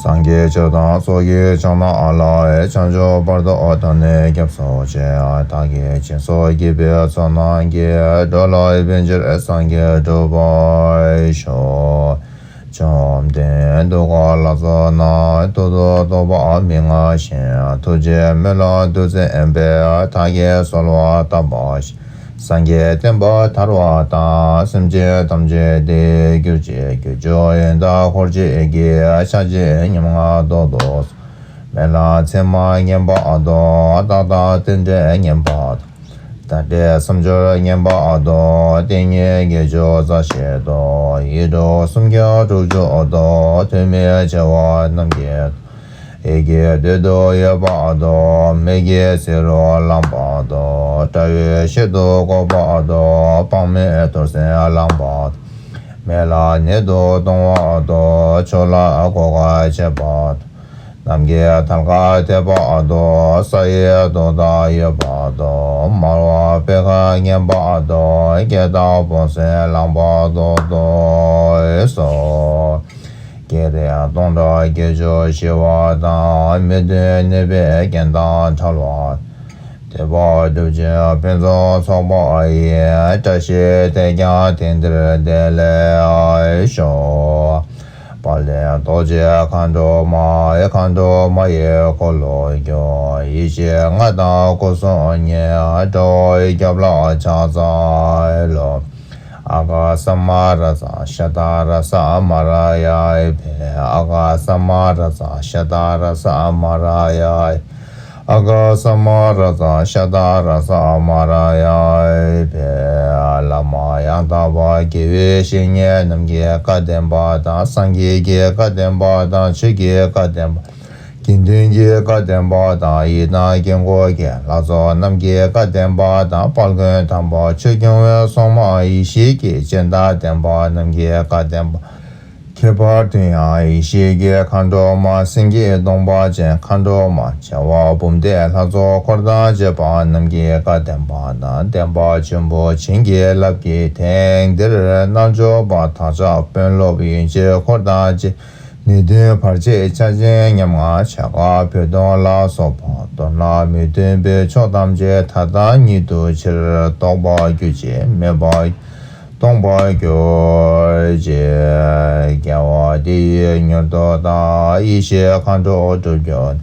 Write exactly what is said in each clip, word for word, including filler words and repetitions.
སངས་རྒྱས་ཆོས་དང་ཚོགས་ཀྱི་མཆོག་རྣམས་ལ། བྱང་ཆུབ་བར་དུ་བདག་ནི་སྐྱབས་སུ་མཆི། བདག་གིས་སྦྱིན་སོགས་བགྱིས་པའི་ཚོགས་རྣམས་ཀྱིས། འགྲོ་ལ་ཕན་ཕྱིར་སངས་རྒྱས་འགྲུབ་པར་ཤོག། བཅོམ་ལྡན་འདས་འདུལ་བ་ལྷ་ཚོགས་རྣམས། ཐུགས་སུ་གཏོགས་པ་མི་མངའ་ཞིང་། ཐུགས་རྗེ་སྨོན་ལམ་ཐུགས་བརྩེ་ཨེམ་པས། བདག་གིས་གསོལ་བ་བཏབ་པ་བཞིན། སངས་རྒྱས་བསྟན་པ་དར་བ་དང་། སེམས་ཅན་ཐམས་ཅད་བདེ་གྱུར་ཅིག། གྱུར་ཅུང་ཡོན་བདག་འཁོར་བཅས་ཀྱི། ཕྱག་རྗེས་ཉམ་ང་ཏོག་ཏོ། སྨོན་ལམ་མཚན་མ་ངན་པ་དང་། རྟགས་དང་རྟེན་འབྲེལ་ངན་པ་དང་། མཐའ་བྲལ་སུམ་ཅུ་ངན་པ་དང་། བསྟན་ངན་བརྒྱད་ཅུ་རྩ་བཞི་དང་། ཡིག་དྲུག་སུམ་བརྒྱ་དྲུག་ཅུ་དང་། ཐོན་མིའི་ཆེ་བ་རྣམས་ཀྱི། ཡི་གེ་བདུད་དུ་ཡོད་པ་དང་། མི་དགེ་ཚེ་རུ་ལངས་པ་དང་། དགྲ་བོའི་ཞལ་དུ་འགོག་པ་དང་། དཔང་མིའི་དུར་སེམས་ལངས་པ་དང་། མི་ལ་ནད་དུ་གཏོང་བ་དང་། ཆོས་ལ་གོ་ཁ་བྱེད་པ་དང་། ནམ་མཁའི་ཐལ་ཁ་འཐེབ་པ་དང་། ས་ཡི་རྡོ་དང་ཡོད་པ་དང་། དམར་བ་སྤེལ་ཁ་ངན་པ་དང་། སྐད་དང་བུང་སེམས་ལངས་པ་དང་དུ་སོ། བགེགས་རིགས་སྟོང་ཕྲག་བརྒྱད་ཅུ་ཞི་བ་དང་། མི་མཐུན་ནད་པའི་རྐྱེན་དང་ཕྲལ་བ། དེ་བ་སྒྲུབ་ཕྱིར་ཕུན་སུམ་ཚོགས་པ་ཡི། བཀྲ་ཤིས་དེས་ཀྱང་དེང་འདིར་བདེ་ལེགས་ཤོག། དཔལ་ལྡན་རྡོ་རྗེ་མཁའ་འགྲོ་མ། མཁའ་འགྲོ་མ་ཡི་འཁོར་ལོས་སྒྱུར། ཡེ་ཤེས་ལྔ་དང་སྐུ་གསུམ་བརྙེས། དགྲ་བོའི་རྒྱབ་ལ་ཕྱག་འཚལ་ལོ། ཨ་ག་ས་མ་ར་ས་ཤ་ད་ར་ས་མ་ར་ཡ་ཨི་ཕེ། ཨ་ག་ས་མ་ར་ས་ཤ་ད་ར་ས་མ་ར་ཡ་ཨི། ཨ་ག་ས་མ་ར་ས་ཤ་ད་ར་ས་མ་ར་ཡ་ཨི་ཕེ། བླ་མ་ཡང་དག་པ་དགེ་བའི་བཤེས་གཉེན་རྣམས་ཀྱི་བཀའ་བདེན་པ་དང་། སངས་རྒྱས་ཀྱི་བཀའ་བདེན་པ་དང་། ཆོས་ཀྱི་བཀའ་བདེན་པ། དགེ་འདུན་གྱི་བཀའ་བདེན་པ་དང་། ཡི་དམ་དཀྱིལ་འཁོར་གྱི་ལྷ་ཚོགས་རྣམས་ཀྱི་བཀའ་བདེན་པ་དང་། དཔལ་མགོན་དམ་པ་ཆོས་སྐྱོང་བའི་སྲུང་མ་ཡེ་ཤེས་ཀྱི་སྤྱན་དང་ལྡན་པ་རྣམས་ཀྱི་བཀའ་བདེན་པ། ཁྱད་པར་དུ་ཡང་ཡེ་ཤེས་ཀྱི་མཁའ་འགྲོ་མ། སེང་གེའི་གདོང་པ་ཅན་མཁའ་འགྲོ་མ། བྱེ་བ་འབུམ་སྡེ་ལྷ་ཚོགས་འཁོར་དང་བཅས་པ་རྣམས་ཀྱི་བཀའ་བདེན་པ་དང་། བདེན་པ་ཆེན་པོ་བྱིན་གྱིས་བརླབས་ཀྱིས། དེང་འདིར་རྣལ་འབྱོར་པ་བདག་ཅག་དཔོན་སློབ་ཡན་ཆད་འཁོར་དང་བཅས། ནུས་ལྡན་བར་ཆད་ཆགས་ཞེན་ཉམ་ང་། བྱད་ཀ་བུ་དོང་ལ་སོགས་པ། མདོར་ན་མི་མཐུན་པའི་ཕྱོགས་ཐམས་ཅད་མཐའ་དག་ཉིད་དུ་ཕྱིར་ལྡོག་པར་གྱུར་ཅིག། མེད་པར་སྟོངས་པར་གྱུར་ཅིག། རྒྱལ་བ་དེ་ཡིས་མྱུར་དུ་བདག། ཡེ་ཤེས་མཁའ་འགྲོ་སྒྲུབ་གྱུར།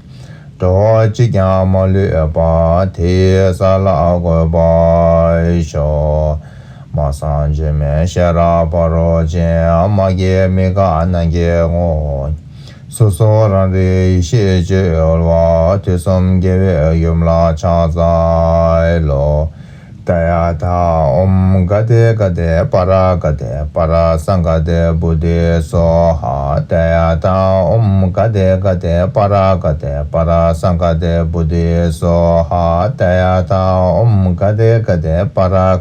འགྲོ་བ་གཅིག་ཀྱང་མ་ལུས་པ། དེ་ཡི་ས་ལ་འགོད་པར་ཤོག། མ་གསང་བཅོས་མའི་ཤེས་རབ་ཕ་རོལ་ཕྱིན། མ་སྐྱེས་མི་འགག་ནམ་མཁའི་ངོ་བོ། སོ་སོ་རང་རིག་ཡེ་ཤེས་སྤྱོད་ཡུལ་བ། དུས་གསུམ་རྒྱལ་བའི་ཡུམ་ལ་ཕྱག་འཚལ་ལོ། ཏདྱ་ཐཱ། ཨོཾ་ག་ཏེ་ག་ཏེ་པཱ་ར་ག་ཏེ་པཱ་ར་སཾ་ག་ཏེ་བོ་དྷི་སྭཱ་ཧཱ། ཏདྱ་ཐཱ། ཨོཾ་ག་ཏེ་ག་ཏེ་པཱ་ར་ག་ཏེ་པཱ་ར་སཾ་ག་ཏེ་བོ་དྷི་སྭཱ་ཧཱ། ཏདྱ་ཐཱ། ཨོཾ་ག་ཏེ་ག་ཏེ་པཱ་ར་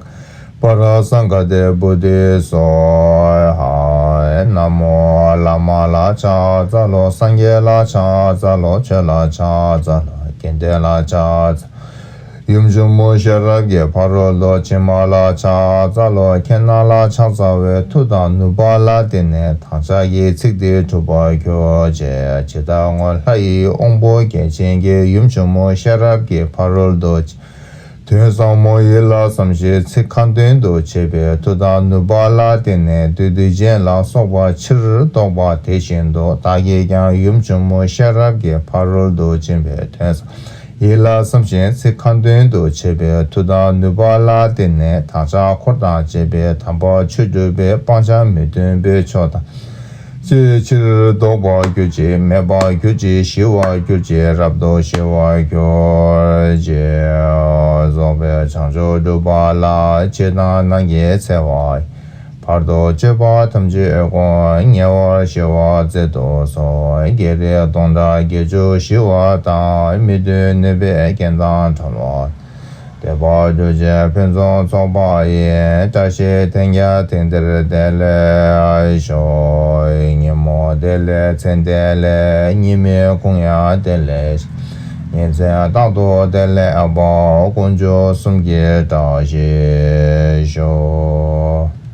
པཱ་ར་སཾ་ག་ཏེ་བོ་དྷི་སྭཱ་ཧཱ། ན་མོ་བླ་མ་ལ་ཕྱག་འཚལ་ལོ། སངས་རྒྱས་ལ་ཕྱག་འཚལ་ལོ། ཆོས་ལ་ཕྱག་འཚལ་ལོ། དགེ་འདུན་ལ་ཕྱག་འཚལ། ཡུམ་ཆེན་མོ་ཤེས་རབ་ཀྱི་ཕ་རོལ་ཏུ་ཕྱིན་མ་ལ་ཕྱག་འཚལ་ལོ། ཁྱེད་རྣམས་ལ་ཕྱག་འཚལ་བའི་མཐུ་དང་ནུས་པ་ལ་བརྟེན་ནས་བདག་ཅག་གི་ཚིག་འདི་འགྲུབ་པར་གྱུར་ཅིག། ཇི་ལྟར་སྔོན་ལྷ་ཡི་དབང་པོ་བརྒྱ་བྱིན་གྱིས་ཡུམ་ཆེན་མོ་ཤེས་རབ་ཀྱི་ཕ་རོལ་ཏུ་ཕྱིན། དོན་ཟབ་མོ་ཡིད་ལ་བསམས་ཤིང་ཚིག་ཁ་འདོན་དུ་བྱས་པའི་མཐུ་དང་ནུས་པ་ལ་བརྟེན་ནས་བདུད་སྡིག་ཅན་ལ་སོགས་པ་ཕྱིར་ལྡོག་པ་དེ་བཞིན་དུ་བདག་གིས་ཀྱང་ཡུམ་ཆེན་མོ་ཤེས་རབ་ཀྱི་ཕ་རོལ་ཏུ་ཕྱིན་པའི་དོན་ཟབ་ཡིད་ལ་བསམ་ཞིང་ཚིག་ཁ་འདོན་དུ་བྱས་པའི་མཐུ་དང་ནུས་པ་ལ་བརྟེན་ནས་བདག་ཅག་འཁོར་དང་བཅས་པའི་དམ་པ་ཆོས་སྒྲུབ་པའི་སྤང་བྱ་མི་མཐུན་པའི་ཕྱོགས་དང་ཅིའི་ཕྱིར་ལྡོག་པར་གྱུར་ཅིག། མེད་པར་གྱུར་ཅིག། ཞི་བར་གྱུར་ཅིག། རབ་ཏུ་ཞི་བར་གྱུར་ཅིག། རྫོགས་པའི་བྱང་ཆུབ་སྒྲུབ་པ་ལ། ཕྱི་དང་ནང་གི་འཚེ་བ་བར་དུ་གཅོད་པ་ཐམས་ཅད་ཀུན། ཉེ་བར་ཞི་བར་མཛད་དུ་གསོལ། བགེགས་རིགས་སྟོང་ཕྲག་བརྒྱད་ཅུ་ཞི་བ་དང་། མི་མཐུན་ནད་པའི་རྐྱེན་དང་ཕྲལ་བ། དད་པ་སྒྲུབ་ཕྱིར་ཕུན་སུམ་ཚོགས་པ་ཡི། བཀྲ་ཤིས་དེས་ཀྱང་དེང་འདིར་བདེ་ལེགས་ཤོག། ཉིན་མོ་བདེ་ལེགས་མཚན་བདེ་ལེགས། ཉི་མའི་གུང་ཡང་བདེ་ལེགས། ཉིན་མཚན་རྟག་ཏུ་བདེ་ལེགས་པ། དཀོན་མཆོག་གསུམ་གྱི་བཀྲ་ཤིས་ཤོག།